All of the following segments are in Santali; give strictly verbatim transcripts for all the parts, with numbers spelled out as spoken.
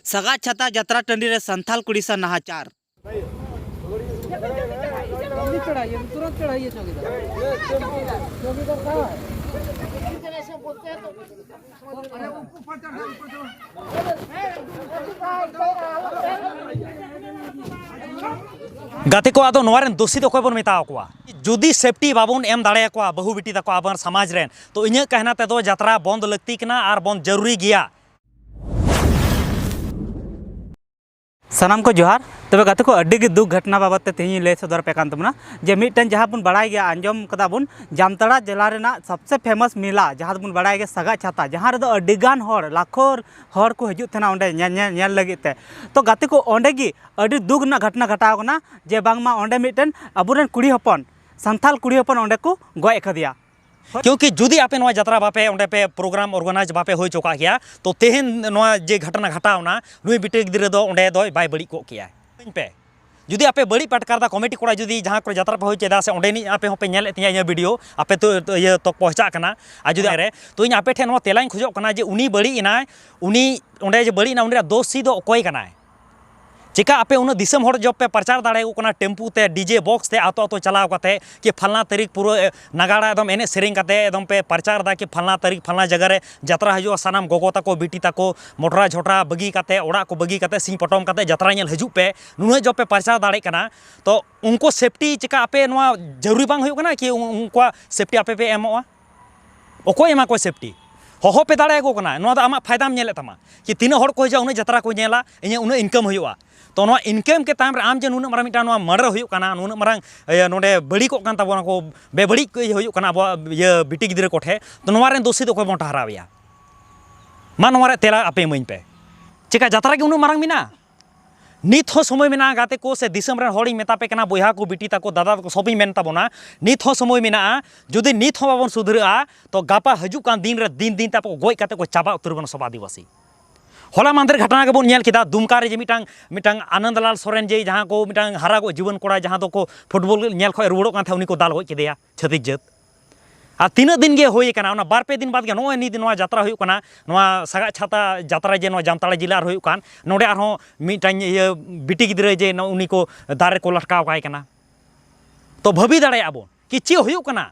ᱥᱟᱜᱟᱫ ᱪᱷᱟᱛᱟ ᱡᱟᱛᱨᱟ ᱴᱟᱺᱰᱤ ᱨᱮ ᱥᱟᱱᱛᱟᱞ ᱠᱩᱲᱤ ᱥᱟᱶ ᱱᱟᱦᱟᱪᱟᱨ᱾ ᱜᱟᱛᱮ ᱠᱚ, ᱟᱫᱚ ᱱᱚᱣᱟ ᱨᱮᱱ ᱫᱳᱥᱤ ᱫᱚ ᱚᱠᱚᱭ ᱵᱚᱱ ᱢᱮᱛᱟᱣ ᱠᱚᱣᱟ? ᱡᱩᱫᱤ ᱥᱮᱯᱴᱤ ᱵᱟᱵᱚᱱ ᱮᱢ ᱫᱟᱲᱮᱭᱟᱠᱚᱣᱟ ᱵᱟᱹᱦᱩ ᱵᱤᱴᱤ ᱛᱟᱠᱚ ᱟᱵᱚ ᱥᱚᱢᱟᱡᱽ ᱨᱮᱱ, ᱛᱚ ᱤᱧᱟᱹᱜ ᱠᱟᱦᱱᱟ ᱛᱮᱫᱚ ᱡᱟᱛᱨᱟ ᱵᱚᱱᱫ ᱞᱟᱹᱠᱛᱤ ᱠᱟᱱᱟ ᱟᱨ ᱵᱚᱱᱫ ᱡᱟᱹᱨᱩᱨᱤ ᱜᱮᱭᱟ᱾ ᱥᱟᱱᱟᱢ ᱠᱚ ᱡᱚᱦᱟᱨ᱾ ᱛᱚᱵᱮ ᱜᱟᱛᱮ ᱠᱚ, ᱟᱹᱰᱤ ᱜᱮ ᱫᱩᱠ ᱜᱷᱚᱴᱱᱟ ᱵᱟᱵᱚᱫ ᱛᱮ ᱛᱮᱦᱮᱧ ᱤᱧ ᱞᱟᱹᱭ ᱥᱚᱫᱚᱨ ᱟᱯᱮ ᱠᱟᱱ ᱛᱟᱵᱚᱱᱟ, ᱡᱮ ᱢᱤᱫᱴᱮᱱ ᱡᱟᱦᱟᱸ ᱵᱚᱱ ᱵᱟᱲᱟᱭ ᱜᱮᱭᱟ, ᱟᱸᱡᱚᱢ ᱠᱟᱫᱟ ᱵᱚᱱ, ᱡᱟᱢᱛᱟᱲᱟ ᱡᱮᱞᱟ ᱨᱮᱱᱟᱜ ᱥᱚᱵᱥᱮ ᱯᱷᱮᱢᱟᱥ ᱢᱮᱞᱟ, ᱡᱟᱦᱟᱸ ᱫᱚᱵᱚᱱ ᱵᱟᱲᱟᱭ ᱜᱮᱭᱟ ᱥᱟᱜᱟᱫ ᱪᱷᱟᱛᱟ, ᱡᱟᱦᱟᱸ ᱨᱮᱫᱚ ᱟᱹᱰᱤ ᱜᱟᱱ ᱦᱚᱲ, ᱞᱟᱠᱷᱚ ᱦᱚᱲ ᱠᱚ ᱦᱤᱡᱩᱜ ᱛᱟᱦᱮᱱᱟ ᱚᱸᱰᱮ ᱧᱮᱞ, ᱧᱮᱞ, ᱧᱮᱞ ᱞᱟᱹᱜᱤᱫ ᱛᱮ᱾ ᱛᱚ ᱜᱟᱛᱮ ᱠᱚ, ᱚᱸᱰᱮ ᱜᱮ ᱟᱹᱰᱤ ᱫᱩᱠ ᱨᱮᱱᱟᱜ ᱜᱷᱚᱴᱱᱟ ᱜᱷᱚᱴᱟᱣ ᱠᱟᱱᱟ, ᱡᱮ ᱵᱟᱝᱢᱟ ᱚᱸᱰᱮ ᱢᱤᱫᱴᱮᱱ ᱟᱵᱚᱨᱮᱱ ᱠᱩᱲᱤ ᱦᱚᱯᱚᱱ, ᱥᱟᱱᱛᱟᱞ ᱠᱩᱲᱤ ᱦᱚᱯᱚᱱ ᱚᱸᱰᱮ ᱠᱚ ᱜᱚᱡ ᱟᱠᱟᱫᱮᱭᱟ᱾ ᱠᱤᱭᱩᱸᱠᱤ ᱡᱩᱫᱤ ᱟᱯᱮ ᱱᱚᱣᱟ ᱡᱟᱛᱨᱟ ᱵᱟᱯᱮ, ᱚᱸᱰᱮ ᱯᱮ program organize ᱵᱟᱯᱮ ᱦᱩᱭ ᱦᱚᱪᱚ ᱠᱟᱜ ᱜᱮᱭᱟ, ᱛᱚ ᱛᱮᱦᱮᱧ ᱱᱚᱣᱟ ᱡᱮ ᱜᱷᱚᱴᱱᱟ ᱜᱷᱚᱴᱟᱣᱱᱟ, ᱱᱩᱭ ᱵᱤᱴᱟᱹ ᱜᱤᱫᱽᱨᱟᱹ ᱫᱚ ᱚᱸᱰᱮ ᱫᱚᱭ ᱵᱟᱭ ᱵᱟᱹᱲᱤᱡ ᱠᱚᱜ ᱠᱮᱭᱟ᱾ ᱯᱮ, ᱡᱩᱫᱤ ᱟᱯᱮ ᱵᱟᱹᱲᱤᱡ ᱯᱮ ᱟᱴᱠᱟᱨ ᱫᱟ ᱠᱚᱢᱤᱴᱤ ᱠᱚᱲᱟ, ᱡᱩᱫᱤ ᱡᱟᱦᱟᱸ ᱠᱚᱨᱮ ᱡᱟᱛᱨᱟ ᱯᱮ ᱦᱩᱭ ᱦᱚᱪᱚᱭᱮᱫᱟ ᱥᱮ, ᱚᱸᱰᱮᱱᱤᱡ ᱟᱯᱮ ᱦᱚᱸᱯᱮ ᱧᱮᱞᱮᱫ ᱛᱤᱧᱟ ᱤᱧᱟᱹᱜ video, ᱟᱯᱮ ᱛᱚ ᱤᱭᱟᱹ ᱛᱚᱠ ᱯᱚᱦᱪᱟᱜ ᱠᱟᱱᱟ, ᱟᱨ ᱡᱩᱫᱤ ᱨᱮ, ᱛᱚ ᱤᱧ ᱟᱯᱮ ᱴᱷᱮᱱ ᱱᱚᱣᱟ ᱛᱮᱞᱟᱧ ᱠᱷᱚᱡᱚᱜ ᱠᱟᱱᱟ ᱡᱮ ᱩᱱᱤ ᱵᱟᱹᱲᱤᱡ ᱮᱱᱟᱭ, ᱩᱱᱤ ᱚᱸᱰᱮ ᱡᱮ ᱵᱟᱹᱲᱤᱡ ᱮᱱᱟ, ᱩᱱᱤ ᱨᱮᱱᱟᱜ ᱫᱳᱥᱤ ᱫᱚ ᱚᱠᱚᱭ ᱠᱟᱱᱟᱭ? ᱪᱮᱠᱟ ᱟᱯᱮ ᱩᱱᱟᱹᱜ ᱫᱤᱥᱚᱢ ᱦᱚᱲ ᱡᱚᱵ ᱯᱮ ᱯᱨᱚᱪᱟᱨ ᱫᱟᱲᱮᱭᱟᱠᱚ ᱠᱟᱱᱟ, ᱴᱮᱢᱯᱩ ᱛᱮ, DJ box ᱛᱮ, ᱟᱛᱳ ᱟᱛᱳ ᱪᱟᱞᱟᱣ ᱠᱟᱛᱮ, ᱠᱤ ᱯᱷᱟᱞᱱᱟ ᱛᱟᱹᱨᱤᱠᱷ ᱯᱩᱨᱟᱹ, ᱮ, ᱱᱟᱜᱟᱲᱟ ᱮᱠᱫᱚᱢ ᱮᱱᱮᱡ ᱥᱮᱨᱮᱧ ᱠᱟᱛᱮ ᱮᱠᱫᱚᱢ ᱯᱮ ᱯᱨᱚᱪᱟᱨ ᱫᱟ ᱠᱤ ᱯᱷᱟᱞᱱᱟ ᱛᱟᱹᱨᱤᱠᱷ ᱯᱷᱟᱞᱱᱟ ᱡᱟᱭᱜᱟ ᱨᱮ ᱡᱟᱛᱨᱟ ᱦᱩᱭᱩᱜᱼᱟ, ᱥᱟᱱᱟᱢ ᱜᱚᱜᱚ ᱛᱟᱠᱚ, ᱵᱤᱴᱤ ᱛᱟᱠᱚ, ᱢᱚᱴᱨᱟ ᱡᱷᱚᱴᱨᱟ ᱵᱟᱹᱜᱤ ᱠᱟᱛᱮ, ᱚᱲᱟᱜ ᱠᱚ ᱵᱟᱹᱜᱤ ᱠᱟᱛᱮ, ᱥᱤᱧ ᱯᱚᱴᱚᱢ ᱠᱟᱛᱮ ᱡᱟᱛᱨᱟ ᱧᱮᱞ ᱦᱤᱡᱩᱜ ᱯᱮ, ᱱᱩᱱᱟᱹᱜ ᱡᱚᱵ ᱯᱮ ᱯᱨᱚᱪᱟᱨ ᱫᱟᱲᱮᱭᱟᱜ ᱠᱟᱱᱟ, ᱛᱚ ᱩᱱᱠᱩ ᱥᱮᱯᱴᱤ ᱪᱮᱠᱟ ᱟᱯᱮ ᱱᱚᱣᱟ ᱡᱟᱹᱨᱩᱨᱤ ᱵᱟᱝ ᱦᱩᱭᱩᱜ ᱠᱟᱱᱟ ᱠᱤ ᱩᱱ-, ᱩᱱᱠᱩᱣᱟᱜ ᱥᱮᱯᱴᱤ ᱟᱯᱮ ᱯᱮ ᱮᱢᱚᱜᱼᱟ? ᱚᱠᱚᱭ ᱮᱢᱟ ᱠᱚᱣᱟ ᱥᱮᱯᱴᱤ? ᱦᱚᱦᱚ ᱯᱮ ᱫᱟᱲᱮᱭᱟᱠᱚ ᱠᱟᱱᱟ, ᱱᱚᱣᱟ ᱫᱚ ᱟᱢᱟᱜ ᱯᱷᱟᱭᱫᱟᱢ ᱧᱮᱞᱮᱫ ᱛᱟᱢᱟ ᱠᱤ ᱛᱤᱱᱟᱹᱜ ᱦᱚᱲ ᱠᱚ ᱦᱤᱡᱩᱜᱼᱟ, ᱩᱱᱟᱹᱜ ᱡᱟᱛᱨᱟ ᱠᱚ ᱧᱮᱞᱟ, ᱤᱧᱟᱹᱜ ᱩᱱᱟᱹᱜ income ᱦᱩᱭᱩᱜᱼᱟ᱾ ᱛᱚ ᱱᱚᱣᱟ income ᱠᱮ ᱛᱟᱭᱚᱢ ᱨᱮ ᱟᱢ ᱡᱮ ᱱᱩᱱᱟᱹᱜ ᱢᱟᱨᱟᱝ ᱢᱤᱫᱴᱟᱝ ᱱᱚᱣᱟ murder ᱦᱩᱭᱩᱜ ᱠᱟᱱᱟ, ᱱᱩᱱᱟᱹᱜ ᱢᱟᱨᱟᱝ ᱤᱭᱟᱹ ᱱᱚᱰᱮ ᱵᱟᱹᱲᱤᱡ ᱠᱚᱜ ᱠᱟᱱ ᱛᱟᱵᱚᱱᱟ ᱠᱚ, ᱵᱮᱵᱟᱹᱲᱤᱡ ᱠᱚ ᱤᱭᱟᱹ ᱦᱩᱭᱩᱜ ᱠᱟᱱᱟ ᱟᱵᱚᱣᱟᱜ ᱤᱭᱟᱹ ᱵᱤᱴᱤ ᱜᱤᱫᱽᱨᱟᱹ ᱠᱚᱴᱷᱮᱱ, ᱛᱚ ᱱᱚᱣᱟ ᱨᱮᱱ ᱫᱳᱥᱤ ᱫᱚ ᱚᱠᱚᱭ ᱵᱚᱱ ᱴᱟᱦᱨᱟᱣᱮᱭᱟ? ᱢᱟ ᱱᱚᱣᱟ ᱨᱮᱭᱟᱜ ᱛᱮᱞᱟ ᱟᱯᱮ ᱤᱢᱟᱹᱧ ᱯᱮ᱾ ᱪᱮᱠᱟ ᱡᱟᱛᱨᱟ ᱜᱮ ᱩᱱᱟᱹᱜ ᱢᱟᱨᱟᱝ ᱢᱮᱱᱟᱜᱼᱟ? ᱱᱤᱛ ᱦᱚᱸ ᱥᱚᱢᱚᱭ ᱢᱮᱱᱟᱜᱼᱟ ᱜᱟᱛᱮ ᱠᱚ ᱥᱮ ᱫᱤᱥᱚᱢ ᱨᱮᱱ ᱦᱚᱲᱤᱧ ᱢᱮᱛᱟ ᱯᱮ ᱠᱟᱱᱟ, ᱵᱚᱭᱦᱟ ᱠᱚ, ᱵᱤᱴᱤ ᱛᱟᱠᱚ, ᱫᱟᱫᱟ ᱛᱟᱠᱚ, ᱥᱚᱵᱤᱧ ᱢᱮᱱ ᱛᱟᱵᱚᱱᱟ, ᱱᱤᱛ ᱦᱚᱸ ᱥᱚᱢᱚᱭ ᱢᱮᱱᱟᱜᱼᱟ᱾ ᱡᱩᱫᱤ ᱱᱤᱛ ᱦᱚᱸ ᱵᱟᱵᱚᱱ ᱥᱩᱫᱷᱨᱟᱹᱜᱼᱟ, ᱛᱚ ᱜᱟᱯᱟ ᱦᱤᱡᱩᱜ ᱠᱟᱱ ᱫᱤᱱ ᱨᱮ ᱫᱤᱱ ᱫᱤᱱ ᱛᱮ ᱟᱵᱚ ᱠᱚ ᱜᱚᱡ ᱠᱟᱛᱮ ᱠᱚ ᱪᱟᱵᱟ ᱩᱛᱟᱹᱨ ᱵᱚᱱᱟ ᱥᱚᱵ ᱟᱹᱫᱤᱵᱟᱹᱥᱤ᱾ ᱦᱚᱞᱟ ᱢᱟᱦᱫᱮᱨ ᱜᱷᱚᱴᱚᱱᱟ ᱜᱮᱵᱚᱱ ᱧᱮᱞ ᱠᱮᱫᱟ, ᱫᱩᱢᱠᱟ ᱨᱮ ᱡᱮ ᱢᱤᱫᱴᱟᱝ, ᱢᱤᱫᱴᱟᱝ ᱟᱱᱚᱱᱫ ᱞᱟᱞ ᱥᱚᱨᱮᱱ ᱡᱮ ᱡᱟᱦᱟᱸ ᱠᱚ ᱢᱤᱫᱴᱟᱝ ᱦᱟᱨᱟ ᱜᱚᱫ ᱡᱩᱣᱟᱹᱱ ᱠᱚᱲᱟ ᱡᱟᱦᱟᱸ ᱫᱚᱠᱚ ᱯᱷᱩᱴᱵᱚᱞ ᱧᱮᱞ ᱠᱷᱚᱱ ᱨᱩᱣᱟᱹᱲᱚᱜ ᱠᱟᱱ ᱛᱟᱦᱮᱸᱫ, ᱩᱱᱤ ᱠᱚ ᱫᱟᱞ ᱜᱚᱡ ᱠᱮᱫᱮᱭᱟ ᱪᱷᱟᱹᱛᱤᱠ ᱡᱟᱹᱛ᱾ ᱟᱨ ᱛᱤᱱᱟᱹᱜ ᱫᱤᱱ ᱜᱮ ᱦᱩᱭ ᱟᱠᱟᱱᱟ, ᱚᱱᱟ ᱵᱟᱨ ᱯᱮ ᱫᱤᱱ ᱵᱟᱫᱽ ᱜᱮ ᱱᱚᱜᱼᱚᱭ ᱱᱤᱛ ᱱᱚᱣᱟ ᱡᱟᱛᱨᱟ ᱦᱩᱭᱩᱜ ᱠᱟᱱᱟ, ᱱᱚᱣᱟ ᱥᱟᱜᱟᱫ ᱪᱷᱟᱛᱟ ᱡᱟᱛᱨᱟ ᱡᱮ ᱱᱚᱣᱟ ᱡᱟᱢᱛᱟᱲᱟ ᱡᱮᱞᱟ ᱨᱮ ᱦᱩᱭᱩᱜ ᱠᱟᱱ, ᱱᱚᱰᱮ ᱟᱨᱦᱚᱸ ᱢᱤᱫᱴᱟᱝ ᱤᱭᱟᱹ ᱵᱤᱴᱤ ᱜᱤᱫᱽᱨᱟᱹ ᱡᱮ ᱱᱚᱜᱼᱚ ᱩᱱᱤ ᱠᱚ ᱫᱟᱨᱮ ᱠᱚ ᱞᱟᱴᱠᱟᱣ ᱠᱟᱭ ᱠᱟᱱᱟ᱾ ᱛᱚ ᱵᱷᱟᱹᱵᱤ ᱫᱟᱲᱮᱭᱟᱜᱼᱟ ᱵᱚᱱ ᱠᱤ ᱪᱮᱫ ᱦᱩᱭᱩᱜ ᱠᱟᱱᱟ?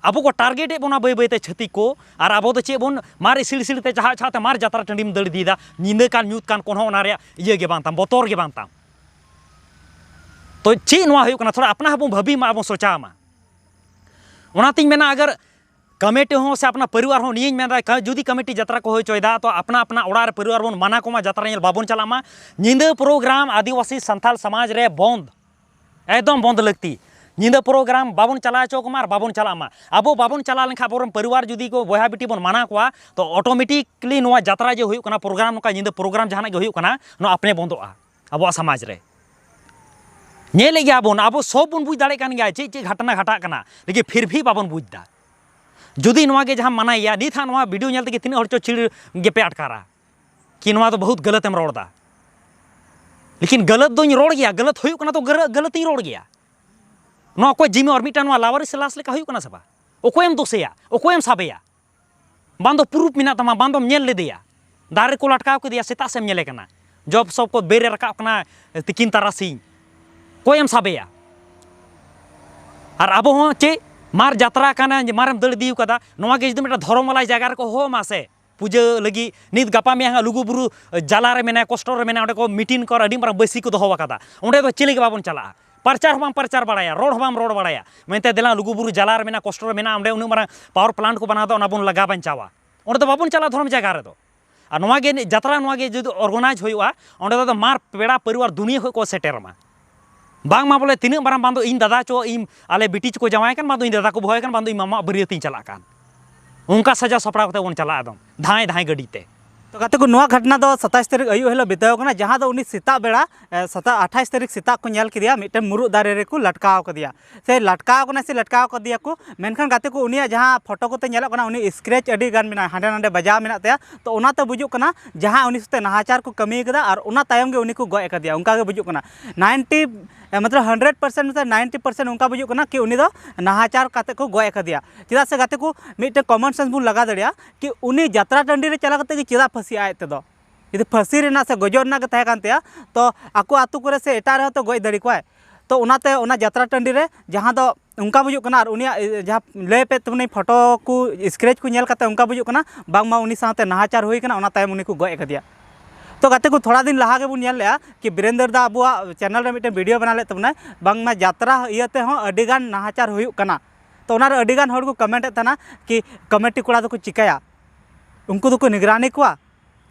ᱟᱵᱚ ᱠᱚ target ᱮᱫ ᱵᱚᱱᱟ ᱵᱟᱹᱭ ᱵᱟᱹᱭᱛᱮ ᱪᱷᱟᱹᱛᱤᱠ ᱠᱚ, ᱟᱨ ᱟᱵᱚ ᱫᱚ ᱪᱮᱫ ᱵᱚᱱ ᱢᱟᱨ ᱤᱥᱤᱲ ᱤᱥᱤᱲ ᱛᱮ ᱪᱟᱦᱟᱜ ᱪᱟᱦᱟᱜ ᱛᱮ ᱢᱟᱨ ᱡᱟᱛᱨᱟ ᱴᱟᱺᱰᱤᱢ ᱫᱟᱹᱲ ᱤᱫᱤᱭᱮᱫᱟ, ᱧᱤᱫᱟᱹ ᱠᱟᱱ ᱧᱩᱛ ᱠᱟᱱ ᱠᱳᱱᱳ ᱚᱱᱟ ᱨᱮᱭᱟᱜ ᱤᱭᱟᱹ ᱜᱮ ᱵᱟᱝ ᱛᱟᱢ, ᱵᱚᱛᱚᱨ ᱜᱮ ᱵᱟᱝ ᱛᱟᱢ᱾ ᱛᱚ ᱪᱮᱫ ᱱᱚᱣᱟ ᱦᱩᱭᱩᱜ ᱠᱟᱱᱟ? ᱛᱷᱚᱲᱟ ᱟᱯᱱᱟ ᱦᱚᱸᱵᱚᱱ ᱵᱷᱟᱹᱵᱤ ᱢᱟ, ᱟᱵᱚᱱ ᱥᱚᱪᱟᱣ ᱢᱟ᱾ ᱚᱱᱟᱛᱤᱧ ᱢᱮᱱᱟ, ᱟᱜᱟᱨ ᱠᱚᱢᱤᱴᱤ ᱦᱚᱸ ᱥᱮ ᱟᱯᱱᱟ ᱯᱚᱨᱤᱵᱟᱨ ᱦᱚᱸ ᱱᱤᱭᱟᱹᱧ ᱢᱮᱱᱫᱟ, ᱠᱟ-, ᱡᱩᱫᱤ ᱠᱚᱢᱤᱴᱤ ᱡᱟᱛᱨᱟ ᱠᱚ ᱦᱩᱭ ᱦᱚᱪᱚᱭᱮᱫᱟ, ᱛᱚ ᱟᱯᱱᱟ ᱟᱯᱱᱟ ᱚᱲᱟᱜ ᱨᱮ ᱯᱚᱨᱤᱵᱟᱨ ᱵᱚᱱ ᱢᱟᱱᱟ ᱠᱚᱢᱟ, ᱡᱟᱛᱨᱟ ᱧᱮᱞ ᱵᱟᱵᱚᱱ ᱪᱟᱞᱟᱜ ᱢᱟ᱾ ᱧᱤᱫᱟᱹ ᱯᱨᱳᱜᱨᱟᱢ ᱟᱹᱫᱤᱵᱟᱹᱥᱤ ᱥᱟᱱᱛᱟᱲ ᱥᱚᱢᱟᱡᱽ ᱨᱮ ᱵᱚᱱᱫ, ᱮᱠᱫᱚᱢ ᱵᱚᱱᱫ ᱞᱟᱹᱠᱛᱤ᱾ ᱧᱤᱫᱟᱹ ᱯᱨᱳᱜᱨᱟᱢ ᱵᱟᱵᱚᱱ ᱪᱟᱞᱟᱣ ᱦᱚᱪᱚ ᱠᱚᱢᱟ ᱟᱨ ᱵᱟᱵᱚᱱ ᱪᱟᱞᱟᱜ ᱢᱟ᱾ ᱟᱵᱚ ᱵᱟᱵᱚᱱ ᱪᱟᱞᱟᱣ ᱞᱮᱱᱠᱷᱟᱱ ᱟᱵᱚᱨᱮᱱ ᱯᱚᱨᱤᱵᱟᱨ ᱡᱩᱫᱤ ᱠᱚ ᱵᱚᱭᱦᱟ ᱵᱤᱴᱤ ᱵᱚᱱ ᱢᱟᱱᱟ ᱠᱚᱣᱟ, ᱛᱚ automatically ᱱᱚᱣᱟ ᱡᱟᱛᱨᱟ ᱡᱮ ᱦᱩᱭᱩᱜ ᱠᱟᱱᱟ, ᱯᱨᱳᱜᱨᱟᱢ, ᱱᱚᱝᱠᱟ ᱧᱤᱫᱟᱹ ᱯᱨᱳᱜᱨᱟᱢ ᱡᱟᱦᱟᱱᱟᱜ ᱜᱮ ᱦᱩᱭᱩᱜ ᱠᱟᱱᱟ, ᱱᱚᱣᱟ ᱟᱯᱱᱮ ᱵᱚᱱᱫᱚᱜᱼᱟ ᱟᱵᱚᱣᱟᱜ ᱥᱚᱢᱟᱡᱽ ᱨᱮ᱾ ᱧᱮᱞᱮᱫ ᱜᱮᱭᱟ ᱵᱚᱱ, ᱟᱵᱚ ᱥᱚᱵ ᱵᱚᱱ ᱵᱩᱡᱽ ᱫᱟᱲᱮᱭᱟᱜ ᱠᱟᱱ ᱜᱮᱭᱟ ᱪᱮᱫ ᱪᱮᱫ ᱜᱷᱚᱴᱚᱱᱟ ᱜᱷᱟᱴᱟᱜ ᱠᱟᱱᱟ, ᱞᱮᱠᱤᱱ ᱯᱷᱤᱨ ᱵᱷᱤ ᱵᱟᱵᱚᱱ ᱵᱩᱡᱽ ᱮᱫᱟ᱾ ᱡᱩᱫᱤ ᱱᱚᱣᱟ ᱜᱮ ᱡᱟᱦᱟᱸ ᱢᱟᱱᱟᱭᱮᱭᱟ, ᱱᱤᱛ ᱦᱟᱸᱜ ᱱᱚᱣᱟ ᱵᱷᱤᱰᱤᱭᱳ ᱧᱮᱞ ᱛᱮᱜᱮ ᱛᱤᱱᱟᱹᱜ ᱦᱚᱲ ᱪᱚ ᱪᱤᱲ ᱜᱮᱯᱮ ᱟᱴᱠᱟᱨᱟ ᱠᱤ ᱱᱚᱣᱟ ᱫᱚ ᱵᱚᱦᱩᱛ ᱜᱟᱞᱟᱛ ᱮᱢ ᱨᱚᱲ ᱮᱫᱟ᱾ ᱞᱮᱠᱤᱱ ᱜᱟᱞᱟᱛ ᱫᱚᱧ ᱨᱚᱲ ᱜᱮᱭᱟ, ᱜᱟᱞᱟᱛ ᱦᱩᱭᱩᱜ ᱠᱟᱱᱟ ᱛᱚ ᱜᱟᱞᱟᱛ, ᱜᱟᱞᱟᱛᱤᱧ ᱨᱚᱲ ᱜᱮᱭᱟ᱾ ᱱᱚᱣᱟ ᱚᱠᱚᱭ ᱡᱤᱢᱤ ᱟᱨ ᱢᱤᱫᱴᱟᱝ ᱱᱚᱣᱟ ᱞᱟᱣᱟᱨᱤᱥ ᱞᱟᱥ ᱞᱮᱠᱟ ᱦᱩᱭᱩᱜ ᱠᱟᱱᱟ ᱥᱮ ᱵᱟᱝ? ᱚᱠᱚᱭᱮᱢ ᱫᱳᱥᱮᱭᱟ? ᱚᱠᱚᱭᱮᱢ ᱥᱟᱵᱮᱭᱟ? ᱵᱟᱝ ᱫᱚ ᱯᱨᱩᱯᱷ ᱢᱮᱱᱟᱜ ᱛᱟᱢᱟ, ᱵᱟᱝ ᱫᱚᱢ ᱧᱮᱞ ᱞᱮᱫᱮᱭᱟ, ᱫᱟᱨᱮ ᱨᱮᱠᱚ ᱞᱟᱴᱠᱟᱣ ᱠᱮᱫᱮᱭᱟ, ᱥᱮᱛᱟᱜ ᱥᱮᱢ ᱧᱮᱞᱮ ᱠᱟᱱᱟ, ᱡᱚᱵ ᱥᱚᱵ ᱠᱚ ᱵᱮᱨ ᱮ ᱨᱟᱠᱟᱵ ᱠᱟᱱᱟ ᱛᱤᱠᱤᱱ ᱛᱟᱨᱟᱥᱤᱧ, ᱚᱠᱚᱭᱮᱢ ᱥᱟᱵᱮᱭᱟ? ᱟᱨ ᱟᱵᱚ ᱦᱚᱸ ᱪᱮᱫ ᱢᱟᱨ ᱡᱟᱛᱨᱟ ᱠᱟᱱᱟ, ᱢᱟᱨᱮᱢ ᱫᱟᱹᱲ ᱤᱫᱤ ᱠᱟᱫᱟ, ᱱᱚᱣᱟ ᱜᱮ ᱡᱩᱫᱤ ᱢᱤᱫᱴᱟᱝ ᱫᱷᱚᱨᱚᱢ ᱟᱞᱟᱭ ᱡᱟᱭᱜᱟ ᱨᱮᱠᱚ ᱦᱚᱦᱚ ᱢᱟ ᱥᱮ, ᱯᱩᱡᱟᱹ ᱞᱟᱹᱜᱤᱫ, ᱱᱤᱛ ᱜᱟᱯᱟ ᱢᱮᱭᱟᱝ ᱦᱟᱸᱜ ᱞᱩᱜᱩ ᱵᱩᱨᱩ ᱡᱟᱞᱟ ᱨᱮ ᱢᱮᱱᱟᱭᱟ, ᱠᱚᱥᱴᱚ ᱨᱮ ᱢᱮᱱᱟᱭᱟ, ᱚᱸᱰᱮ ᱠᱚ ᱢᱤᱴᱤᱝ ᱠᱚ ᱟᱹᱰᱤ ᱢᱟᱨᱟᱝ ᱵᱟᱹᱭᱥᱤ ᱠᱚ ᱫᱚᱦᱚ ᱟᱠᱟᱫᱟ, ᱚᱸᱰᱮ ᱫᱚ ᱪᱮᱫ ᱞᱟᱹᱜᱤᱫ ᱵᱟᱵᱚᱱ ᱪᱟᱞᱟᱜᱼᱟ? ᱯᱨᱚᱪᱟᱨ ᱦᱚᱸ ᱵᱟᱢ ᱯᱨᱚᱪᱟᱨ ᱵᱟᱲᱟᱭᱟ, ᱨᱚᱲ ᱦᱚᱸ ᱵᱟᱢ ᱨᱚᱲ ᱵᱟᱲᱟᱭᱟ, ᱢᱮᱱᱛᱮ ᱫᱮᱞᱟ ᱞᱩᱜᱩ ᱵᱩᱨᱩ ᱡᱟᱞᱟ ᱨᱮ ᱢᱮᱱᱟᱜᱼᱟ, ᱠᱚᱥᱴᱚ ᱨᱮ ᱢᱮᱱᱟᱜᱼᱟ, ᱚᱸᱰᱮ ᱩᱱᱟᱹᱜ ᱢᱟᱨᱟᱝ ᱯᱟᱣᱟᱨ ᱯᱞᱟᱱᱴ ᱠᱚ ᱵᱮᱱᱟᱣ ᱮᱫᱟ, ᱚᱱᱟ ᱵᱚᱱ ᱞᱟᱜᱟᱣ ᱵᱟᱧᱪᱟᱣᱟ᱾ ᱚᱸᱰᱮ ᱫᱚ ᱵᱟᱵᱚᱱ ᱪᱟᱞᱟᱜᱼᱟ ᱫᱷᱚᱨᱚᱢ ᱡᱟᱭᱜᱟ ᱨᱮᱫᱚ᱾ ᱟᱨ ᱱᱚᱣᱟ ᱜᱮ ᱡᱟᱛᱨᱟ, ᱱᱚᱣᱟ ᱜᱮ ᱡᱩᱫᱤ ᱚᱨᱜᱟᱱᱟᱭᱤᱡᱽ ᱦᱩᱭᱩᱜᱼᱟ, ᱚᱸᱰᱮ ᱫᱚ ᱢᱟᱨ ᱯᱮᱲᱟ ᱯᱚᱨᱤᱵᱟᱨ ᱫᱩᱱᱤᱭᱟᱹ ᱠᱷᱚᱱ ᱠᱚ ᱥᱮᱴᱮᱨ ᱢᱟ᱾ ᱵᱟᱝᱢᱟ ᱵᱚᱞᱮ ᱛᱤᱱᱟᱹᱜ ᱢᱟᱨᱟᱝ, ᱵᱟᱝ ᱫᱚ ᱤᱧ ᱫᱟᱫᱟ ᱪᱚ, ᱤᱧ ᱟᱞᱮ ᱵᱤᱴᱤ ᱪᱚᱠᱚ ᱡᱟᱶᱟᱭ ᱠᱟᱱ, ᱵᱟᱝ ᱫᱚ ᱤᱧ ᱫᱟᱫᱟ ᱠᱚ ᱵᱟᱹᱦᱩ ᱠᱟᱱ, ᱵᱟᱝ ᱫᱚ ᱤᱧ ᱢᱟᱢᱟ ᱵᱟᱹᱨᱭᱟᱹᱛ ᱤᱧ ᱪᱟᱞᱟᱜ ᱠᱟᱱ᱾ ᱚᱱᱠᱟ ᱥᱟᱡᱟᱣ ᱥᱟᱯᱲᱟᱣ ᱠᱟᱛᱮ ᱵᱚᱱ ᱪᱟᱞᱟᱜᱼᱟ ᱮᱠᱫᱚᱢ ᱫᱷᱟᱸᱭ ᱫᱷᱟᱸᱭ ᱜᱟᱹᱰᱤ ᱛᱮ᱾ ᱛᱚ ᱜᱟᱛᱮ ᱠᱚ, ᱱᱚᱣᱟ ᱜᱷᱚᱴᱱᱟ ᱫᱚ ᱥᱟᱛᱟᱥ ᱛᱟᱹᱨᱤᱠᱷ ᱟᱹᱭᱩᱵ ᱦᱤᱞᱳᱜ ᱵᱤᱛᱟᱹᱣ ᱠᱟᱱᱟ, ᱡᱟᱦᱟᱸ ᱫᱚ ᱩᱱᱤ ᱥᱮᱛᱟᱜ ᱵᱮᱲᱟ, ᱮ, ᱥᱮᱛᱟᱜ ᱟᱴᱷᱟᱥ ᱛᱟᱹᱨᱤᱠᱷ ᱥᱮᱛᱟᱜ ᱠᱚ ᱧᱮᱞ ᱠᱮᱫᱮᱭᱟ, ᱢᱤᱫᱴᱮᱱ ᱢᱩᱨᱩᱫ ᱫᱟᱨᱮ ᱨᱮᱠᱚ ᱞᱟᱴᱠᱟᱣ ᱠᱟᱫᱮᱭᱟ᱾ ᱥᱮ ᱞᱟᱴᱠᱟᱣ ᱠᱟᱱᱟ ᱥᱮ ᱞᱟᱴᱠᱟᱣ ᱠᱟᱫᱮᱭᱟ ᱠᱚ, ᱢᱮᱱᱠᱷᱟᱱ ᱜᱟᱛᱮ ᱠᱚ, ᱩᱱᱤᱭᱟᱜ ᱡᱟᱦᱟᱸ ᱯᱷᱳᱴᱳ ᱠᱚᱛᱮ ᱧᱮᱞᱚᱜ ᱠᱟᱱᱟ, ᱩᱱᱤ scratch ᱟᱹᱰᱤ ᱜᱟᱱ ᱢᱮᱱᱟᱜᱼᱟ, ᱦᱟᱸᱰᱮ ᱱᱟᱸᱰᱮ ᱵᱟᱡᱟᱣ ᱢᱮᱱᱟᱜ ᱛᱟᱭᱟ᱾ ᱛᱚ ᱚᱱᱟᱛᱮ ᱵᱩᱡᱩᱜ ᱠᱟᱱᱟ ᱡᱟᱦᱟᱸ ᱩᱱᱤ ᱥᱟᱛᱮ ᱱᱟᱦᱟᱪᱟᱨ ᱠᱚ ᱠᱟᱹᱢᱤ ᱠᱟᱫᱟ ᱟᱨ ᱚᱱᱟ ᱛᱟᱭᱚᱢ ᱜᱮ ᱩᱱᱤ ᱠᱚ ᱜᱚᱡ ᱟᱠᱟᱫᱮᱭᱟ, ᱚᱱᱠᱟ ᱜᱮ ᱵᱩᱡᱩᱜ ᱠᱟᱱᱟ᱾ ᱱᱟᱭᱤᱱᱴᱤ ᱢᱚᱛᱞᱚᱵ ᱦᱟᱱᱰᱨᱮᱰ ᱯᱟᱨᱥᱮᱱᱴ ᱥᱮ ᱱᱟᱭᱤᱱᱴᱤ ᱯᱟᱨᱥᱮᱱᱴ ᱚᱱᱠᱟ ᱵᱩᱡᱩᱜ ᱠᱟᱱᱟ ᱠᱤ ᱩᱱᱤ ᱫᱚ ᱱᱟᱦᱟᱪᱟᱨ ᱠᱟᱛᱮ ᱠᱚ ᱜᱚᱡ ᱟᱠᱟᱫᱮᱭᱟ᱾ ᱪᱮᱫᱟᱜ ᱥᱮ ᱜᱟᱛᱮ ᱠᱚ, ᱢᱤᱫᱴᱮᱱ ᱠᱚᱢᱚᱱ ᱥᱮᱱᱥ ᱵᱚᱱ ᱞᱟᱜᱟᱣ ᱫᱟᱲᱮᱭᱟᱜᱼᱟ ᱠᱤ ᱩᱱᱤ ᱡᱟᱛᱨᱟ ᱴᱟᱺᱰᱤ ᱨᱮ ᱪᱟᱞᱟᱣ ᱠᱟᱛᱮ ᱜᱮ ᱪᱮᱫᱟᱜ ᱯᱷᱟᱹᱥᱤ ᱟᱡ ᱛᱮᱫᱚ? ᱡᱩᱫᱤ ᱯᱷᱟᱹᱥᱤ ᱨᱮᱱᱟᱜ ᱥᱮ ᱜᱚᱡᱚᱜ ᱨᱮᱱᱟᱜ ᱜᱮ ᱛᱟᱦᱮᱸ ᱠᱟᱱ ᱛᱟᱭᱟ, ᱛᱚ ᱟᱠᱚ ᱟᱛᱳ ᱠᱚᱨᱮ ᱥᱮ ᱮᱴᱟᱜ ᱨᱮᱦᱚᱸ ᱛᱚ ᱜᱚᱡ ᱫᱟᱲᱮ ᱠᱚᱣᱟᱭ᱾ ᱛᱚ ᱚᱱᱟᱛᱮ ᱚᱱᱟ ᱡᱟᱛᱨᱟ ᱴᱟᱺᱰᱤ ᱨᱮ ᱡᱟᱦᱟᱸ ᱫᱚ ᱚᱱᱠᱟ ᱵᱩᱡᱩᱜ ᱠᱟᱱᱟ, ᱟᱨ ᱩᱱᱤᱭᱟᱜ, ᱮ, ᱡᱟᱦᱟᱸ ᱞᱟᱹᱭ ᱯᱮ ᱛᱟᱵᱚᱱᱟᱹᱧ, ᱯᱷᱳᱴᱳ ᱠᱚ, ᱥᱠᱨᱮᱪ ᱠᱚ ᱧᱮᱞ ᱠᱟᱛᱮ ᱚᱱᱠᱟ ᱵᱩᱡᱩᱜ ᱠᱟᱱᱟ ᱵᱟᱝᱢᱟ ᱩᱱᱤ ᱥᱟᱶᱛᱮ ᱱᱟᱦᱟᱪᱟᱨ ᱦᱩᱭ ᱠᱟᱱᱟ, ᱚᱱᱟ ᱛᱟᱭᱚᱢ ᱩᱱᱤ ᱠᱚ ᱜᱚᱡ ᱟᱠᱟᱫᱮᱭᱟ᱾ ᱛᱚ ᱜᱟᱛᱮ ᱠᱚ, ᱛᱷᱚᱲᱟ ᱫᱤᱱ ᱞᱟᱦᱟ ᱜᱮᱵᱚᱱ ᱧᱮᱞ ᱞᱮᱜᱼᱟ ᱠᱤ ᱵᱤᱨᱮᱱᱫᱟᱨ ᱫᱟ ᱟᱵᱚᱣᱟᱜ ᱪᱮᱱᱮᱞ ᱨᱮ ᱢᱤᱫᱴᱮᱱ ᱵᱷᱤᱰᱤᱭᱳ ᱵᱮᱱᱟᱣ ᱞᱮᱫ ᱛᱟᱵᱚᱱᱟᱭ, ᱵᱟᱝᱢᱟ ᱡᱟᱛᱨᱟ ᱤᱭᱟᱹ ᱛᱮᱦᱚᱸ ᱟᱹᱰᱤ ᱜᱟᱱ ᱱᱟᱦᱟᱪᱟᱨ ᱦᱩᱭᱩᱜ ᱠᱟᱱᱟ᱾ ᱛᱚ ᱚᱱᱟᱨᱮ ᱟᱹᱰᱤ ᱜᱟᱱ ᱦᱚᱲ ᱠᱚ ᱠᱚᱢᱮᱱᱴ ᱮᱫ ᱛᱟᱦᱮᱱᱟ ᱠᱤ ᱠᱚᱢᱤᱴᱤ ᱠᱚᱲᱟ ᱫᱚᱠᱚ ᱪᱤᱠᱟᱹᱭᱟ, ᱩᱱᱠᱩ ᱫᱚᱠᱚ ᱱᱤᱜᱽᱨᱟᱱᱤ ᱠᱚᱣᱟ᱾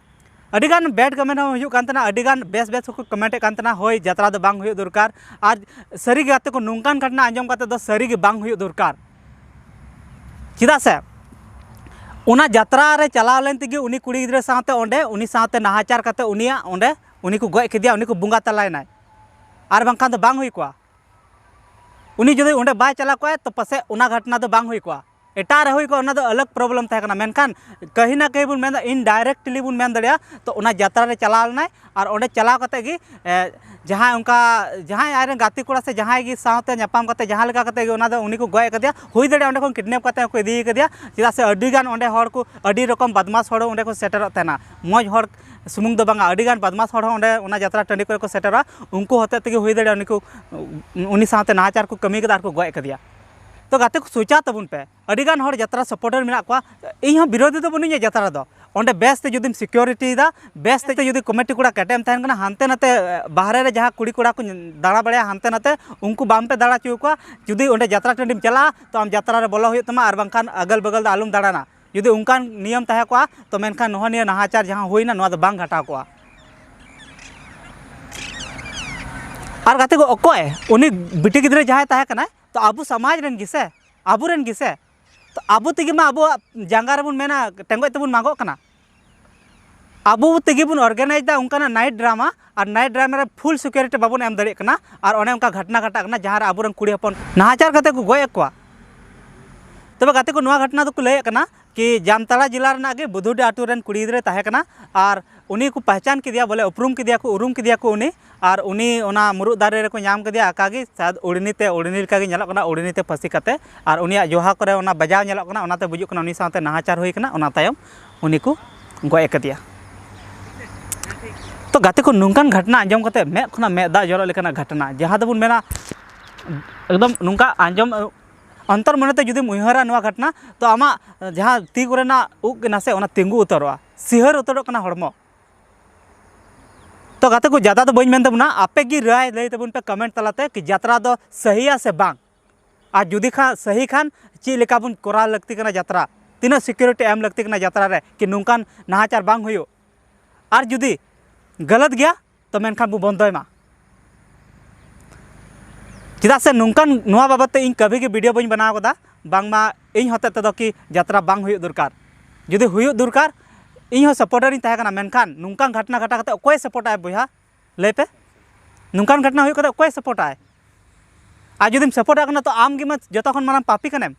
ᱟᱹᱰᱤ ᱜᱟᱱ ᱵᱮᱰ ᱠᱚᱢᱮᱱᱴ ᱦᱚᱸ ᱦᱩᱭᱩᱜ ᱠᱟᱱ ᱛᱟᱦᱮᱱᱟ, ᱟᱹᱰᱤ ᱜᱟᱱ ᱵᱮᱥ ᱵᱮᱥ ᱦᱚᱸᱠᱚ ᱠᱚᱢᱮᱱᱴ ᱮᱫ ᱠᱟᱱ ᱛᱟᱦᱮᱱᱟ, ᱦᱳᱭ, ᱡᱟᱛᱨᱟ ᱫᱚ ᱵᱟᱝ ᱦᱩᱭᱩᱜ ᱫᱚᱨᱠᱟᱨ᱾ ᱟᱨ ᱥᱟᱹᱨᱤ ᱜᱮ ᱜᱟᱛᱮ ᱠᱚ, ᱱᱚᱝᱠᱟᱱ ᱜᱷᱚᱴᱱᱟ ᱟᱸᱡᱚᱢ ᱠᱟᱛᱮ ᱫᱚ ᱥᱟᱹᱨᱤ ᱜᱮ ᱵᱟᱝ ᱦᱩᱭᱩᱜ ᱫᱚᱨᱠᱟᱨ᱾ ᱪᱮᱫᱟᱜ ᱥᱮ ᱚᱱᱟ ᱡᱟᱛᱨᱟ ᱨᱮ ᱪᱟᱞᱟᱣ ᱞᱮᱱ ᱛᱮᱜᱮ ᱩᱱᱤ ᱠᱩᱲᱤ ᱜᱤᱫᱽᱨᱟᱹ ᱥᱟᱶᱛᱮ ᱚᱸᱰᱮ, ᱩᱱᱤ ᱥᱟᱶᱛᱮ ᱱᱟᱦᱟᱪᱟᱨ ᱠᱟᱛᱮ ᱩᱱᱤᱭᱟᱜ ᱚᱸᱰᱮ, ᱩᱱᱤ ᱠᱚ ᱜᱚᱡ ᱠᱮᱫᱮᱭᱟ, ᱩᱱᱤ ᱠᱚ ᱵᱚᱸᱜᱟ ᱛᱟᱞᱟᱭᱮᱱᱟᱭ᱾ ᱟᱨ ᱵᱟᱝᱠᱷᱟᱱ ᱫᱚ ᱵᱟᱝ ᱦᱩᱭ ᱠᱚᱜᱼᱟ᱾ ᱩᱱᱤ ᱡᱩᱫᱤ ᱚᱸᱰᱮ ᱵᱟᱭ ᱪᱟᱞᱟᱣ ᱠᱚᱜᱼᱟ, ᱛᱚ ᱯᱟᱥᱮᱡ ᱚᱱᱟ ᱜᱷᱚᱴᱱᱟ ᱫᱚ ᱵᱟᱝ ᱦᱩᱭ ᱠᱚᱜᱼᱟ᱾ ᱮᱴᱟᱜ ᱨᱮ ᱦᱩᱭ ᱠᱚᱜᱼᱟ, ᱚᱱᱟ ᱫᱚ ᱟᱞᱟᱜᱽ ᱯᱨᱚᱵᱞᱮᱢ ᱛᱟᱦᱮᱸ ᱠᱟᱱᱟ᱾ ᱢᱮᱱᱠᱷᱟᱱ ᱠᱟᱹᱦᱤ ᱱᱟ ᱠᱟᱹᱦᱤ ᱵᱚᱱ ᱢᱮᱱᱫᱟ, ᱤᱱᱰᱟᱭᱨᱮᱠᱴᱞᱤ ᱵᱚᱱ ᱢᱮᱱ ᱫᱟᱲᱮᱭᱟᱜᱼᱟ, ᱛᱚ ᱚᱱᱟ ᱡᱟᱛᱨᱟ ᱨᱮ ᱪᱟᱞᱟᱣ ᱞᱮᱱᱟᱭ ᱟᱨ ᱚᱸᱰᱮ ᱪᱟᱞᱟᱣ ᱠᱟᱛᱮ ᱜᱮ, ᱮ, ᱡᱟᱦᱟᱸᱭ ᱚᱱᱠᱟ, ᱡᱟᱦᱟᱸᱭ ᱟᱡᱨᱮᱱ ᱜᱟᱛᱮ ᱠᱚᱲᱟ ᱥᱮ ᱡᱟᱦᱟᱸᱭ ᱜᱮ ᱥᱟᱶᱛᱮ ᱧᱟᱯᱟᱢ ᱠᱟᱛᱮ ᱡᱟᱦᱟᱸ ᱞᱮᱠᱟ ᱠᱟᱛᱮ ᱜᱮ ᱚᱱᱟ ᱫᱚ ᱩᱱᱤ ᱠᱚ ᱜᱚᱡ ᱟᱠᱟᱫᱮᱭᱟ᱾ ᱦᱩᱭ ᱫᱟᱲᱮᱭᱟᱜᱼᱟ ᱚᱸᱰᱮ ᱠᱷᱚᱱ ᱠᱤᱰᱱᱮᱯ ᱠᱟᱛᱮ ᱦᱚᱸᱠᱚ ᱤᱫᱤ ᱠᱟᱫᱮᱭᱟ, ᱪᱮᱫᱟᱜ ᱥᱮ ᱟᱹᱰᱤ ᱜᱟᱱ ᱚᱸᱰᱮ ᱦᱚᱲ ᱠᱚ, ᱟᱹᱰᱤ ᱨᱚᱠᱚᱢ ᱵᱟᱫᱢᱟᱥ ᱦᱚᱲ ᱚᱸᱰᱮ ᱠᱚ ᱥᱮᱴᱮᱨᱚᱜ ᱛᱟᱦᱮᱱᱟ᱾ ᱢᱚᱡᱽ ᱦᱚᱲ ᱥᱩᱢᱩᱝ ᱫᱚ ᱵᱟᱝᱟ, ᱟᱹᱰᱤ ᱜᱟᱱ ᱵᱟᱫᱢᱟᱥ ᱦᱚᱲ ᱦᱚᱸ ᱚᱸᱰᱮ ᱚᱱᱟ ᱡᱟᱛᱨᱟ ᱴᱟᱺᱰᱤ ᱠᱚᱨᱮ ᱠᱚ ᱥᱮᱴᱮᱨᱚᱜᱼᱟ᱾ ᱩᱱᱠᱩ ᱦᱚᱛᱮᱡ ᱛᱮᱜᱮ ᱦᱩᱭ ᱫᱟᱲᱮᱭᱟᱜᱼᱟ ᱩᱱᱤ ᱠᱚ, ᱩᱱᱤ ᱥᱟᱶᱛᱮ ᱱᱟᱦᱟᱪᱟᱨ ᱠᱚ ᱠᱟᱹᱢᱤ ᱠᱟᱫᱟ ᱟᱨ ᱠᱚ ᱜᱚᱡ ᱠᱟᱫᱮᱭᱟ᱾ ᱛᱚ ᱜᱟᱛᱮ ᱠᱚ, ᱥᱚᱪᱟ ᱛᱟᱵᱚᱱ ᱯᱮ, ᱟᱹᱰᱤ ᱜᱟᱱ ᱦᱚᱲ ᱡᱟᱛᱨᱟ ᱥᱟᱯᱳᱨᱴᱟᱨ ᱢᱮᱱᱟᱜ ᱠᱚᱣᱟ᱾ ᱤᱧ ᱦᱚᱸ ᱵᱤᱨᱳᱫᱷᱤ ᱫᱚ ᱵᱟᱹᱱᱩᱧᱟ ᱡᱟᱛᱨᱟ ᱫᱚ᱾ ᱚᱸᱰᱮ ᱵᱮᱥ ᱛᱮ ᱡᱩᱫᱤᱢ ᱥᱤᱠᱤᱭᱩᱨᱤᱴᱤᱭᱮᱫᱟ, ᱵᱮᱥ ᱛᱮ ᱡᱩᱫᱤ ᱠᱚᱢᱤᱴᱤ ᱠᱚᱲᱟ ᱠᱮᱴᱮᱡ ᱮᱢ ᱛᱟᱦᱮᱱ ᱠᱟᱱᱟ, ᱦᱟᱱᱛᱮ ᱱᱟᱛᱮ, ᱮ, ᱵᱟᱦᱨᱮ ᱨᱮ ᱡᱟᱦᱟᱸ ᱠᱩᱲᱤ ᱠᱚᱲᱟ ᱠᱚ ᱫᱟᱬᱟ ᱵᱟᱲᱟᱭᱟ ᱦᱟᱱᱛᱮ ᱱᱟᱛᱮ, ᱩᱱᱠᱩ ᱵᱟᱢ ᱯᱮ ᱫᱟᱬᱟ ᱦᱚᱪᱚ ᱟᱠᱚᱣᱟ᱾ ᱡᱩᱫᱤ ᱚᱸᱰᱮ ᱡᱟᱛᱨᱟ ᱴᱟᱺᱰᱤᱢ ᱪᱟᱞᱟᱜᱼᱟ, ᱛᱚ ᱟᱢ ᱡᱟᱛᱨᱟ ᱨᱮ ᱵᱚᱞᱚ ᱦᱩᱭᱩᱜ ᱛᱟᱢᱟ, ᱟᱨ ᱵᱟᱝᱠᱷᱟᱱ ᱟᱜᱟᱞ ᱵᱟᱜᱟᱞ ᱫᱚ ᱟᱞᱚᱢ ᱫᱟᱬᱟᱱᱟ᱾ ᱡᱩᱫᱤ ᱚᱱᱠᱟᱱ ᱱᱤᱭᱚᱢ ᱛᱟᱦᱮᱸ ᱠᱚᱜᱼᱟ, ᱛᱚ ᱢᱮᱱᱠᱷᱟᱱ ᱱᱚᱜᱼᱚ ᱱᱤᱭᱟᱹ ᱱᱟᱦᱟᱪᱟᱨ ᱡᱟᱦᱟᱸ ᱦᱩᱭᱱᱟ, ᱱᱚᱣᱟ ᱫᱚ ᱵᱟᱝ ᱜᱷᱟᱴᱟᱣ ᱠᱚᱜᱼᱟ᱾ ᱟᱨ ᱜᱟᱛᱮ ᱠᱚ, ᱚᱠᱚᱭ ᱩᱱᱤ ᱵᱤᱴᱤ ᱜᱤᱫᱽᱨᱟᱹ ᱡᱟᱦᱟᱸᱭ ᱛᱟᱦᱮᱸ ᱠᱟᱱᱟᱭ, ᱛᱚ ᱟᱵᱚ ᱥᱚᱢᱟᱡᱽ ᱨᱮᱱ ᱜᱮᱥᱮ, ᱟᱵᱚᱨᱮᱱ ᱜᱮᱥᱮ, ᱛᱚ ᱟᱵᱚ ᱛᱮᱜᱮ ᱢᱟ ᱟᱵᱚᱣᱟᱜ ᱡᱟᱸᱜᱟ ᱨᱮᱵᱚᱱ ᱢᱮᱱᱟ ᱴᱮᱸᱜᱚᱡ ᱛᱮᱵᱚᱱ ᱢᱟᱜᱚᱜ ᱠᱟᱱᱟ᱾ ᱟᱵᱚ ᱛᱮᱜᱮ ᱵᱚᱱ ᱚᱨᱜᱟᱱᱟᱭᱤᱡᱽ ᱮᱫᱟ ᱚᱱᱠᱟᱱᱟᱜ ᱱᱟᱭᱤᱴ ᱰᱨᱟᱢᱟ, ᱟᱨ ᱱᱟᱭᱤᱴ ᱰᱨᱟᱢᱟ ᱨᱮ ᱯᱷᱩᱞ ᱥᱤᱠᱩᱨᱤᱴᱤ ᱵᱟᱵᱚᱱ ᱮᱢ ᱫᱟᱲᱮᱭᱟᱜ ᱠᱟᱱᱟ, ᱟᱨ ᱚᱱᱮ ᱚᱱᱠᱟ ᱜᱷᱚᱴᱱᱟ ᱜᱷᱟᱴᱟᱜ ᱠᱟᱱᱟ ᱡᱟᱦᱟᱸ ᱨᱮ ᱟᱵᱚᱨᱮᱱ ᱠᱩᱲᱤ ᱦᱚᱯᱚᱱ ᱱᱟᱦᱟᱪᱟᱨ ᱠᱟᱛᱮ ᱠᱚ ᱜᱚᱡ ᱮᱫ ᱠᱚᱣᱟ᱾ ᱛᱚᱵᱮ ᱜᱟᱛᱮ ᱠᱚ, ᱱᱚᱣᱟ ᱜᱷᱚᱴᱱᱟ ᱫᱚᱠᱚ ᱞᱟᱹᱭᱮᱫ ᱠᱟᱱᱟ ᱠᱤ ᱡᱟᱢᱛᱟᱲᱟ ᱡᱮᱞᱟ ᱨᱮᱱᱟᱜ ᱜᱮ ᱵᱩᱫᱷᱩᱰᱤ ᱟᱹᱛᱩ ᱨᱮᱱ ᱠᱩᱲᱤ ᱜᱤᱫᱽᱨᱟᱹᱭ ᱛᱟᱦᱮᱸ ᱠᱟᱱᱟ᱾ ᱟᱨ ᱩᱱᱤ ᱠᱚ ᱯᱟᱦᱪᱟᱱ ᱠᱮᱫᱮᱭᱟ, ᱵᱚᱞᱮ ᱩᱯᱨᱩᱢ ᱠᱮᱫᱮᱭᱟ ᱠᱚ, ᱩᱨᱩᱢ ᱠᱮᱫᱮᱭᱟ ᱠᱚ ᱩᱱᱤ᱾ ᱟᱨ ᱩᱱᱤ ᱚᱱᱟ ᱢᱩᱨᱩᱫ ᱫᱟᱨᱮ ᱨᱮᱠᱚ ᱧᱟᱢ ᱠᱮᱫᱮᱭᱟ, ᱟᱠᱟ ᱜᱮ ᱥᱟᱭᱟᱫ ᱩᱲᱱᱤ ᱛᱮ, ᱩᱲᱱᱤ ᱞᱮᱠᱟ ᱜᱮ ᱧᱮᱞᱚᱜ ᱠᱟᱱᱟ, ᱩᱲᱱᱤ ᱛᱮ ᱯᱷᱟᱹᱥᱤ ᱠᱟᱛᱮ᱾ ᱟᱨ ᱩᱱᱤᱭᱟᱜ ᱡᱚᱦᱟ ᱠᱚᱨᱮ ᱚᱱᱟ ᱵᱟᱡᱟᱣ ᱧᱮᱞᱚᱜ ᱠᱟᱱᱟ, ᱚᱱᱟᱛᱮ ᱵᱩᱡᱩᱜ ᱠᱟᱱᱟ ᱩᱱᱤ ᱥᱟᱶᱛᱮ ᱱᱟᱦᱟᱪᱟᱨ ᱦᱩᱭ ᱠᱟᱱᱟ, ᱚᱱᱟ ᱛᱟᱭᱚᱢ ᱩᱱᱤ ᱠᱚ ᱜᱚᱡ ᱟᱠᱟᱫᱮᱭᱟ᱾ ᱛᱚ ᱜᱟᱛᱮ ᱠᱚ, ᱱᱚᱝᱠᱟᱱ ᱜᱷᱚᱴᱚᱱᱟ ᱟᱸᱡᱚᱢ ᱠᱟᱛᱮ ᱢᱮᱫ ᱠᱷᱚᱱᱟᱜ ᱢᱮᱫ ᱫᱟᱜ ᱡᱚᱨᱚᱜ ᱞᱮᱠᱟᱱᱟᱜ ᱜᱷᱚᱴᱚᱱᱟ, ᱡᱟᱦᱟᱸ ᱫᱚᱵᱚᱱ ᱢᱮᱱᱟ ᱮᱠᱫᱚᱢ ᱱᱚᱝᱠᱟ ᱟᱸᱡᱚᱢ, ᱚᱱᱛᱚᱨ ᱢᱚᱱᱮᱛᱮ ᱡᱩᱫᱤᱢ ᱩᱭᱦᱟᱹᱨᱟ ᱱᱚᱣᱟ ᱜᱷᱚᱴᱚᱱᱟ, ᱛᱚ ᱟᱢᱟᱜ ᱡᱟᱦᱟᱸ ᱛᱤ ᱠᱚᱨᱮᱱᱟᱜ ᱩᱵ ᱜᱮ ᱱᱟᱥᱮ ᱚᱱᱟ ᱛᱤᱸᱜᱩ ᱩᱛᱟᱹᱨᱚᱜᱼᱟ, ᱥᱤᱦᱟᱹᱨ ᱩᱛᱟᱹᱨᱚᱜ ᱠᱟᱱᱟ ᱦᱚᱲᱢᱚ᱾ ᱛᱚ ᱜᱟᱛᱮ ᱠᱚ, ᱡᱟᱫᱟ ᱫᱚ ᱵᱟᱹᱧ ᱢᱮᱱ ᱛᱟᱵᱚᱱᱟ, ᱟᱯᱮ ᱜᱮ ᱨᱟᱭ ᱞᱟᱹᱭ ᱛᱟᱵᱚᱱ ᱯᱮ ᱠᱚᱢᱮᱱᱴ ᱛᱟᱞᱟᱛᱮ ᱠᱤ ᱡᱟᱛᱨᱟ ᱫᱚ ᱥᱟᱹᱦᱤᱭᱟ ᱥᱮ ᱵᱟᱝ? ᱟᱨ ᱡᱩᱫᱤ ᱠᱷᱟᱱ ᱥᱟᱹᱦᱤ ᱠᱷᱟᱱ, ᱪᱮᱫ ᱞᱮᱠᱟ ᱵᱚᱱ ᱠᱚᱨᱟᱣ ᱞᱟᱹᱠᱛᱤ ᱠᱟᱱᱟ ᱡᱟᱛᱨᱟ? ᱛᱤᱱᱟᱹᱜ ᱥᱤᱠᱩᱨᱤᱴᱤ ᱮᱢ ᱞᱟᱹᱠᱛᱤ ᱠᱟᱱᱟ ᱡᱟᱛᱨᱟ ᱨᱮ, ᱠᱤ ᱱᱚᱝᱠᱟᱱ ᱱᱟᱦᱟᱪᱟᱨ ᱵᱟᱝ ᱦᱩᱭᱩᱜ? ᱟᱨ ᱡᱩᱫᱤ ᱜᱟᱞᱟᱛ ᱜᱮᱭᱟ, ᱛᱚ ᱢᱮᱱᱠᱷᱟᱱ ᱵᱚ ᱵᱚᱱᱫᱚᱭ ᱢᱟ᱾ ᱪᱮᱫᱟᱜ ᱥᱮ ᱱᱚᱝᱠᱟᱱ, ᱱᱚᱣᱟ ᱵᱟᱵᱚᱫ ᱛᱮ ᱤᱧ ᱠᱟᱹᱵᱷᱤ ᱜᱮ ᱵᱷᱤᱰᱤᱭᱳ ᱵᱟᱹᱧ ᱵᱮᱱᱟᱣ ᱠᱟᱫᱟ, ᱵᱟᱝᱢᱟ ᱤᱧ ᱦᱚᱛᱮ ᱛᱮᱫᱚ ᱠᱤ ᱡᱟᱛᱨᱟ ᱵᱟᱝ ᱦᱩᱭᱩᱜ ᱫᱚᱨᱠᱟᱨ᱾ ᱡᱩᱫᱤ ᱦᱩᱭᱩᱜ ᱫᱚᱨᱠᱟᱨ, ᱤᱧ ᱦᱚᱸ ᱥᱟᱯᱳᱨᱴᱟᱨᱤᱧ ᱛᱟᱦᱮᱸ ᱠᱟᱱᱟ, ᱢᱮᱱᱠᱷᱟᱱ ᱱᱚᱝᱠᱟᱱ ᱜᱷᱚᱴᱚᱱᱟ ᱜᱷᱚᱴᱟᱣ ᱠᱟᱛᱮ ᱚᱠᱚᱭ ᱥᱟᱯᱳᱨᱴᱟᱭ ᱵᱚᱭᱦᱟ? ᱞᱟᱹᱭ ᱯᱮ, ᱱᱚᱝᱠᱟᱱ ᱜᱷᱚᱴᱚᱱᱟ ᱦᱩᱭᱩᱜ ᱠᱟᱛᱮ ᱚᱠᱚᱭ ᱥᱟᱯᱳᱨᱴᱟᱭ? ᱟᱨ ᱡᱩᱫᱤᱢ ᱥᱟᱯᱳᱨᱴᱟᱜ ᱠᱟᱱᱟ, ᱛᱚ ᱟᱢ ᱜᱮ ᱢᱟ ᱡᱚᱛᱚ ᱠᱷᱚᱱ ᱢᱟᱨᱟᱝ ᱯᱟᱯᱤ ᱠᱟᱱᱟᱢ᱾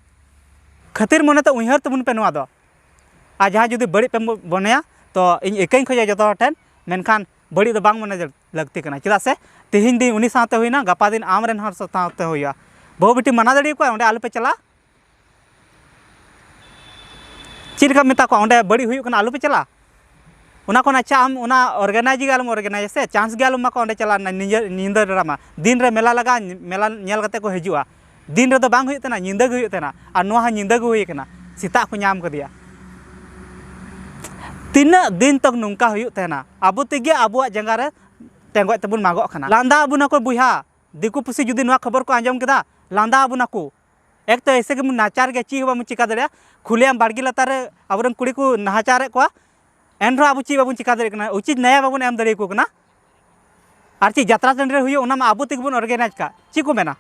ᱠᱷᱟᱹᱛᱤᱨ ᱢᱚᱱᱮᱛᱮ ᱩᱭᱦᱟᱹᱨ ᱛᱟᱵᱚᱱ ᱯᱮ ᱱᱚᱣᱟ ᱫᱚ᱾ ᱟᱨ ᱡᱟᱦᱟᱸᱭ ᱡᱩᱫᱤ ᱵᱟᱹᱲᱤᱡ ᱯᱮ ᱢᱚ-, ᱢᱚᱱᱮᱭᱟ, ᱛᱚ ᱤᱧ ᱤᱠᱟᱹᱧ ᱠᱷᱚᱡᱟ ᱡᱚᱛᱚ ᱦᱚᱲ ᱴᱷᱮᱱ, ᱢᱮᱱᱠᱷᱟᱱ ᱵᱟᱹᱲᱤᱡ ᱫᱚ ᱵᱟᱝ ᱢᱚᱱᱮ ᱞᱟᱹᱠᱛᱤ ᱠᱟᱱᱟ᱾ ᱪᱮᱫᱟᱜ ᱥᱮ ᱛᱮᱦᱮᱧ ᱫᱤᱱ ᱩᱱᱤ ᱥᱟᱶᱛᱮ ᱦᱩᱭᱱᱟ, ᱜᱟᱯᱟ ᱫᱤᱱ ᱟᱢ ᱨᱮᱱ ᱦᱚᱲ ᱥᱟᱶᱛᱮ ᱦᱩᱭᱩᱜᱼᱟ᱾ ᱵᱟᱹᱦᱩ ᱵᱤᱴᱤ ᱢᱟᱱᱟ ᱫᱟᱲᱮᱭᱟᱠᱚᱣᱟ, ᱚᱸᱰᱮ ᱟᱞᱚᱯᱮ ᱪᱟᱞᱟᱜᱼᱟ᱾ ᱪᱮᱫ ᱞᱮᱠᱟᱢ ᱢᱮᱛᱟ ᱠᱚᱣᱟ, ᱚᱸᱰᱮ ᱵᱟᱹᱲᱤᱡ ᱦᱩᱭᱩᱜ ᱠᱟᱱᱟ, ᱟᱞᱚᱯᱮ ᱪᱟᱞᱟᱜᱼᱟ? ᱚᱱᱟ ᱠᱷᱚᱱ ᱟᱪᱪᱷᱟ, ᱟᱢ ᱚᱱᱟ ᱚᱨᱜᱟᱱᱟᱭᱤᱡᱽ ᱜᱮ ᱟᱞᱚᱢ ᱚᱨᱜᱟᱱᱟᱭᱤᱡᱟ ᱥᱮ, ᱪᱟᱱᱥ ᱜᱮ ᱟᱞᱚᱢ ᱮᱢᱟ ᱠᱚᱣᱟ ᱚᱸᱰᱮ ᱪᱟᱞᱟᱜ ᱨᱮᱱᱟᱜ, ᱧᱤᱫᱟᱹ, ᱧᱤᱫᱟᱹ ᱰᱨᱟᱢᱟ᱾ ᱫᱤᱱ ᱨᱮ ᱢᱮᱞᱟ ᱞᱟᱜᱟᱜᱼᱟ, ᱢᱮᱞᱟ ᱧᱮᱞ ᱠᱟᱛᱮ ᱠᱚ ᱦᱤᱡᱩᱜᱼᱟ᱾ ᱫᱤᱱ ᱨᱮᱫᱚ ᱵᱟᱝ ᱦᱩᱭᱩᱜ ᱛᱟᱦᱮᱱᱟ, ᱧᱤᱫᱟᱹ ᱜᱮ ᱦᱩᱭᱩᱜ ᱛᱟᱦᱮᱱᱟ᱾ ᱟᱨ ᱱᱚᱣᱟ ᱦᱚᱸ ᱧᱤᱫᱟᱹ ᱜᱮ ᱦᱩᱭ ᱠᱟᱱᱟ, ᱥᱮᱛᱟᱜ ᱠᱚ ᱧᱟᱢ ᱠᱟᱫᱮᱭᱟ᱾ ᱛᱤᱱᱟᱹᱜ ᱫᱤᱱ ᱛᱚᱠ ᱱᱚᱝᱠᱟ ᱦᱩᱭᱩᱜ ᱛᱟᱦᱮᱱᱟ? ᱟᱵᱚ ᱛᱮᱜᱮ ᱟᱵᱚᱣᱟᱜ ᱡᱟᱸᱜᱟ ᱨᱮ ᱴᱮᱸᱜᱚᱡ ᱛᱮᱵᱚᱱ ᱢᱟᱜᱚᱜ ᱠᱟᱱᱟ᱾ ᱞᱟᱸᱫᱟ ᱟᱵᱚᱱᱟ ᱠᱚ ᱵᱚᱭᱦᱟ, ᱫᱤᱠᱩ ᱯᱩᱥᱤ ᱡᱩᱫᱤ ᱱᱚᱣᱟ ᱠᱷᱚᱵᱚᱨ ᱠᱚ ᱟᱸᱡᱚᱢ ᱠᱮᱫᱟ, ᱞᱟᱸᱫᱟ ᱟᱵᱚᱱᱟ ᱠᱚ᱾ ᱮᱠ ᱛᱚ ᱮᱭᱥᱮ ᱜᱮᱵᱚᱱ ᱱᱟᱪᱟᱨ ᱜᱮᱭᱟ, ᱪᱮᱫ ᱦᱚᱸ ᱵᱟᱵᱚᱱ ᱪᱤᱠᱟ ᱫᱟᱲᱮᱭᱟᱜᱼᱟ᱾ ᱠᱷᱩᱞᱮᱟᱢ ᱵᱟᱲᱜᱮ ᱞᱟᱛᱟᱨ ᱨᱮ ᱟᱵᱚᱨᱮᱱ ᱠᱩᱲᱤ ᱠᱚ ᱱᱟᱦᱟᱪᱟᱨᱮᱫ ᱠᱚᱣᱟ, ᱮᱱᱨᱮᱦᱚᱸ ᱟᱵᱚ ᱪᱮᱫ ᱵᱟᱵᱚᱱ ᱪᱤᱠᱟ ᱫᱟᱲᱮᱭᱟᱜ ᱠᱟᱱᱟ, ᱩᱪᱤᱛ ᱱᱟᱭᱟ ᱵᱟᱵᱚᱱ ᱮᱢ ᱫᱟᱲᱮᱭᱟᱠᱚ ᱠᱟᱱᱟ᱾ ᱟᱨ ᱪᱮᱫ ᱡᱟᱛᱨᱟ ᱴᱟᱺᱰᱤ ᱨᱮ ᱦᱩᱭᱩᱜ, ᱚᱱᱟ ᱢᱟ ᱟᱵᱚ ᱛᱮᱜᱮ ᱵᱚᱱ ᱚᱨᱜᱟᱱᱟᱭᱤᱡᱽ ᱠᱟᱜ, ᱪᱮᱫ ᱠᱚ ᱢᱮᱱᱟ?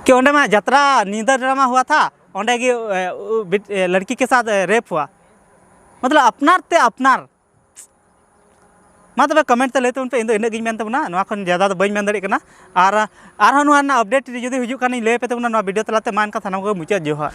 ᱠᱤ ᱚᱸᱰᱮ ᱢᱟ ᱡᱟᱛᱨᱟ ᱧᱤᱫᱟᱹ ᱰᱨᱟᱢᱟ ᱦᱩᱣᱟ ᱛᱷᱟ, ᱚᱸᱰᱮ ᱜᱮ, ᱮ, ᱩ, ᱵᱤᱴ-, ᱮ, ᱞᱟᱲᱠᱤ ᱠᱮ ᱥᱟᱛᱷ, ᱮ, ᱨᱮᱯ ᱦᱩᱣᱟ᱾ ᱢᱚᱛᱞᱚᱵ ᱟᱯᱱᱟᱨ ᱛᱮ ᱟᱯᱱᱟᱨ᱾ ᱢᱟ ᱛᱚᱵᱮ ᱠᱚᱢᱮᱱᱴ ᱛᱮ ᱞᱟᱹᱭ ᱛᱟᱵᱚᱱ ᱯᱮ, ᱤᱧ ᱫᱚ ᱤᱱᱟᱹᱜ ᱜᱤᱧ ᱢᱮᱱ ᱛᱟᱵᱚᱱᱟ, ᱱᱚᱣᱟ ᱠᱷᱚᱱ ᱡᱟᱫᱟ ᱫᱚ ᱵᱟᱹᱧ ᱢᱮᱱ ᱫᱟᱲᱮᱭᱟᱜ ᱠᱟᱱᱟ᱾ ᱟᱨ ᱟᱨᱦᱚᱸ ᱱᱚᱣᱟ ᱨᱮᱱᱟᱜ ᱟᱯᱰᱮᱴ ᱡᱩᱫᱤ ᱦᱤᱡᱩᱜ ᱠᱷᱟᱱ ᱤᱧ ᱞᱟᱹᱭ ᱟᱯᱮ ᱛᱟᱵᱚᱱᱟ ᱱᱚᱣᱟ ᱵᱷᱤᱰᱤᱭᱳ ᱛᱟᱞᱟᱛᱮ᱾ ᱢᱟ ᱮᱱᱠᱷᱟᱱ ᱥᱟᱱᱟᱢ ᱠᱚᱜᱮ ᱢᱩᱪᱟᱹᱫ ᱡᱚᱦᱟᱨ᱾